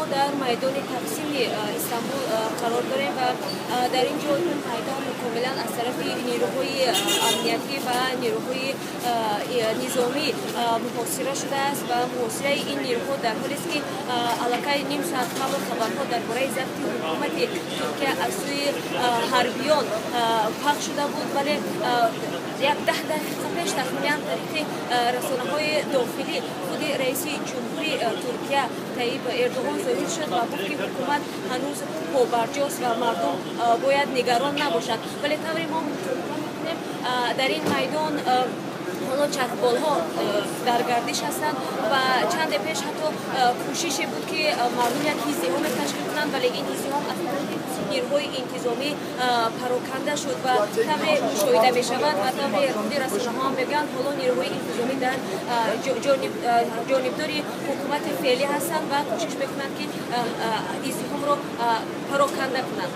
Мо дар майдони Тақсими Истанбул қарор дорем ва дар ин ҷо ин майдон комилан аз тарафи нерӯҳои амниятӣ ва нерӯҳои низомӣ муҳосира шудааст ва муҳосираи ин нерӯҳо дар ҳолест, ки аллакай ним соат қабл хабарҳо дар бораи забти ҳукумати Туркия аз сӯи ҳарбиён пахш шуда буд, вале як 10 дақиқа пеш тахминан тариқи расонаҳои дохилӣ худи раиси ҷумҳури Туркия Таиб Эрдоғон зоҳир шуд ва гуфт, ки ҳукумат ҳанӯз побарҷост ва мардум бояд нигарон набошанд. Вале тавре мо мушоҳида мекунем, дар ин майдон ҳоло чархболҳо дар гардиш ҳастанд ва чанде пеш ҳатто кӯшише буд, ки мардум як издиҳоме ташкил кунанд, вале ин издиҳом аз тарафи нерӯҳои интизомӣ пароканда шуд. Ва тавре мушоҳида мешавад ва тавре худи расонаҳо ҳам мегӯянд, ҳоло нерӯҳои интизомӣ дар ҷонибдори ҳукумати феълӣ ҳастанд ва кӯшиш мекунанд, ки издиҳомро пароканда кунанд.